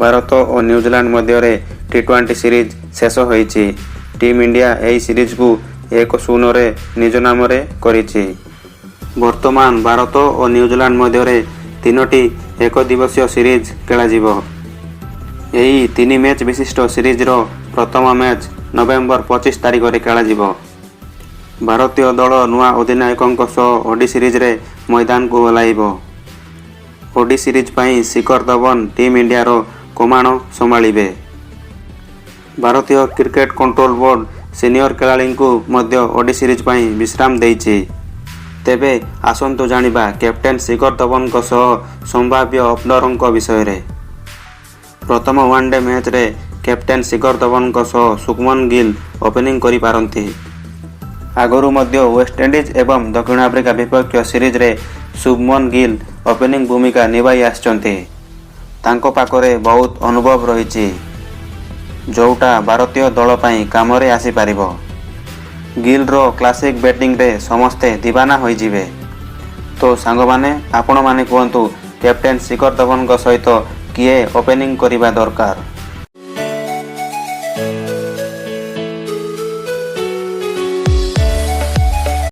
ଭାରତ ଓ New Zealand ମଧ୍ୟରେ ଟି-20 series ଶେଷ ହୋଇଛି। ଟିମ୍ ଇଣ୍ଡିଆ ଏହି ସିରିଜକୁ 1-0ରେ ନିଜ ନାମରେ କରିଛି। ବର୍ତ୍ତମାନ ଭାରତ ଓ ନ୍ୟୁଜିଲାଣ୍ଡ ମଧ୍ୟରେ ତିନୋଟି ଏକଦିବସୀୟ ସିରିଜ୍ ଖେଳାଯିବ। ଏହି ତିନି ମ୍ୟାଚ୍ ବିଶିଷ୍ଟ ସିରିଜର ପ୍ରଥମ ମ୍ୟାଚ୍ ନଭେମ୍ବର 25 ତାରିଖରେ ଖେଳାଯିବ। ଭାରତୀୟ ଦଳ ନୂଆ ଅଧିନାୟକଙ୍କ ସହ ଓଡି ସିରିଜରେ ମଇଦାନକୁ ଓହ୍ଲାଇବ। ଓଡି ସିରିଜ୍ ପାଇଁ ଶିଖର ଧୱନ ଟିମ୍ ଇଣ୍ଡିଆର କମାଣ ସମ୍ଭାଳିବେ। ଭାରତୀୟ କ୍ରିକେଟ କଣ୍ଟ୍ରୋଲ ବୋର୍ଡ ସିନିୟର ଖେଳାଳିଙ୍କୁ ମଧ୍ୟ ଓଡି ସିରିଜ୍ ପାଇଁ ବିଶ୍ରାମ ଦେଇଛି। ତେବେ ଆସନ୍ତୁ ଜାଣିବା କ୍ୟାପ୍ଟେନ୍ ଶିଖର ଧୱନଙ୍କ ସହ ସମ୍ଭାବ୍ୟ ଓପନରଙ୍କ ବିଷୟରେ। ପ୍ରଥମ ୱାନଡେ ମ୍ୟାଚରେ କ୍ୟାପ୍ଟେନ୍ ଶିଖର ଧୱନଙ୍କ ସହ ଶୁଭମନ ଗିଲ୍ ଓପନିଂ କରିପାରନ୍ତି। ଆଗରୁ ମଧ୍ୟ ୱେଷ୍ଟଇଣ୍ଡିଜ୍ ଏବଂ ଦକ୍ଷିଣ ଆଫ୍ରିକା ବିପକ୍ଷ ସିରିଜରେ ଶୁଭମନ ଗିଲ୍ ଓପନିଂ ଭୂମିକା ନିଭାଇ ଆସିଛନ୍ତି। ତାଙ୍କ ପାଖରେ ବହୁତ ଅନୁଭବ ରହିଛି, ଯୋଉଟା ଭାରତୀୟ ଦଳ ପାଇଁ କାମରେ ଆସିପାରିବ। ଗିଲ୍ର କ୍ଲାସିକ୍ ବ୍ୟାଟିଂରେ ସମସ୍ତେ ଦିବାନା ହୋଇଯିବେ। ତ ସାଙ୍ଗମାନେ, ଆପଣମାନେ କୁହନ୍ତୁ, କ୍ୟାପ୍ଟେନ୍ ଶିଖର ଧୱନଙ୍କ ସହିତ କିଏ ଓପନିଂ କରିବା ଦରକାର?